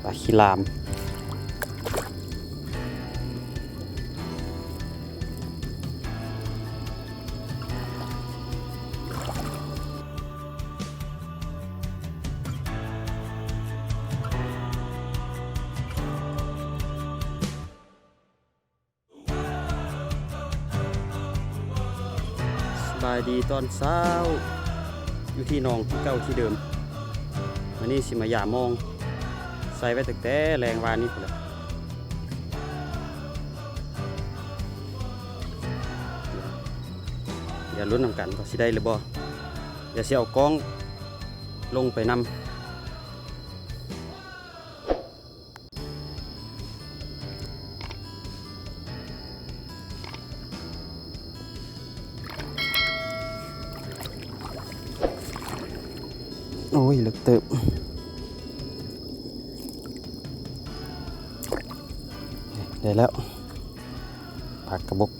ປາຂີ້ລາມ. ສະບາຍດີຕອນເຊົ້າ ຢູ່ທີ່ໜອງທີ່ເກົ່າທີ່ເດີມ. ມື້ນີ້ຊິມາຢາມມອງ ໃສ່ໄວ້ຕັ້ງແຕ່ແລງວານນີ້ພຸ້ນແຫຼະ. ດຽວລຸ້ນນຳກັນວ່າຊິໄດ້ຫຼືບໍ່. ດຽວຊິເອົາກ້ອງລົງໄປນຳ. ໂອ້ຍ ເລິກເຕີບ. ໄດ້ແລ້ວ ປາກະບົກ.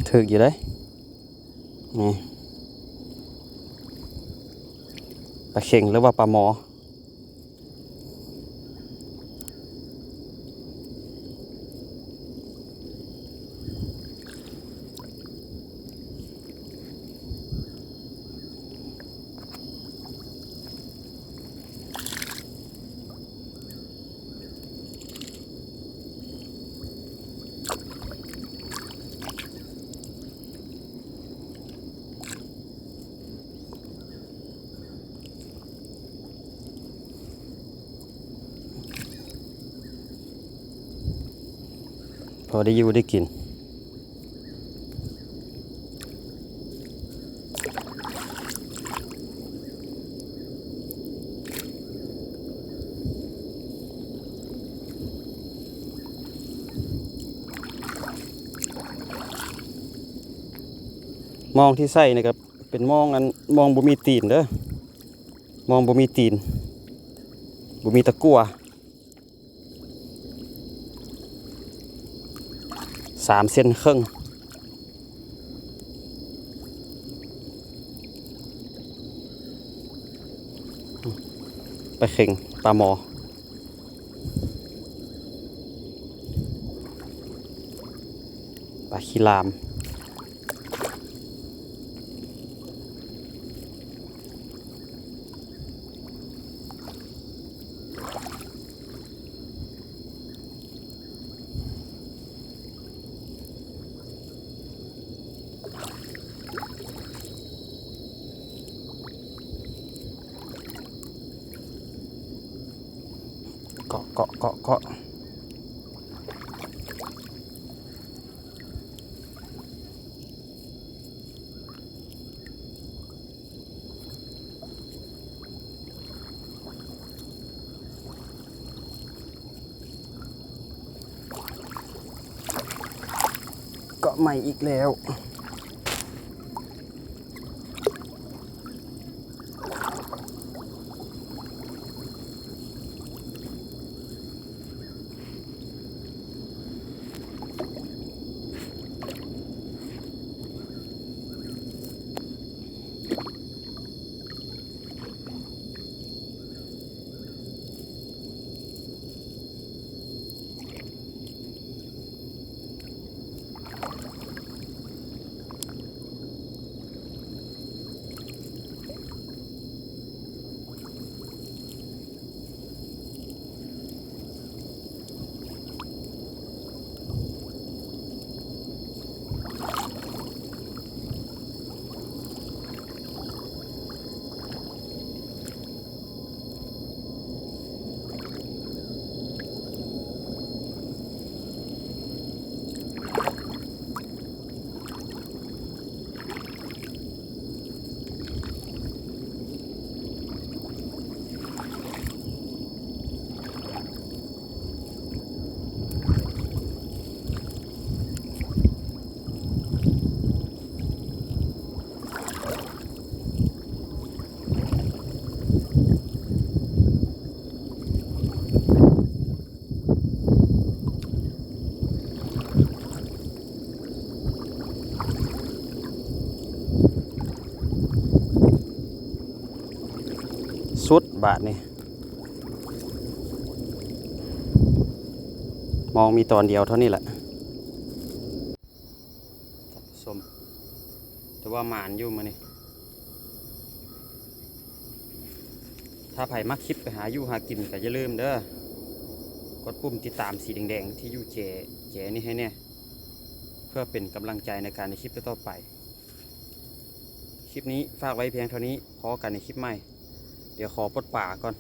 ຖືກຢູ່ເດ້. ນີ້ ປາເຂັງ ຫຼືວ່າປາມໍ. ພໍໄດ້ຢູ່ໄດ້ກິນ. ມອງທີ່ໃສ່ນີ້ກໍເປັນມອງ ອັນ ມອງບໍ່ມີຕີນເດີ ມອງບໍ່ມີຕີນ ບໍ່ມີຕະกั่ວ. ສາມເຊັນເຄິ່ງ ປາເຂັງ ປາມໍ ປາຂີ້ລາມ. ເກາະ ເກາະ ເກາະ ເກາະ. ເກາະໃໝ່ອີກແລ້ວ. ເ ສຸດບາດນີ້ ມອງມີຕອນດຽວເທົ່ານີ້ແຫຼະ ທ່ານຜູ້ຊົມ. ແຕ່ວ່າໝານຢູ່ມື້ນີ້. ຖ້າໃຜມັກຄລິບໄປຫາຢູ່ຫາກິນກໍຢ່າລືມເດີ ກົດປຸ່ມຕິດຕາມສີແດງໆ ທີ່ຢູ່ແຈ ແຈນີ້ໃຫ້ແດ່ ເພື່ອເປັນກຳລັງໃຈໃນການເຮັດຄລິບຕໍ່ໆໄປ. ຄລິບນີ້ຝາກໄວ້ພຽງເທົ່ານີ້ ພໍ້ກັນໃນຄລິບໃໝ່. ດຽວຂໍປົດປາກ່ອນ.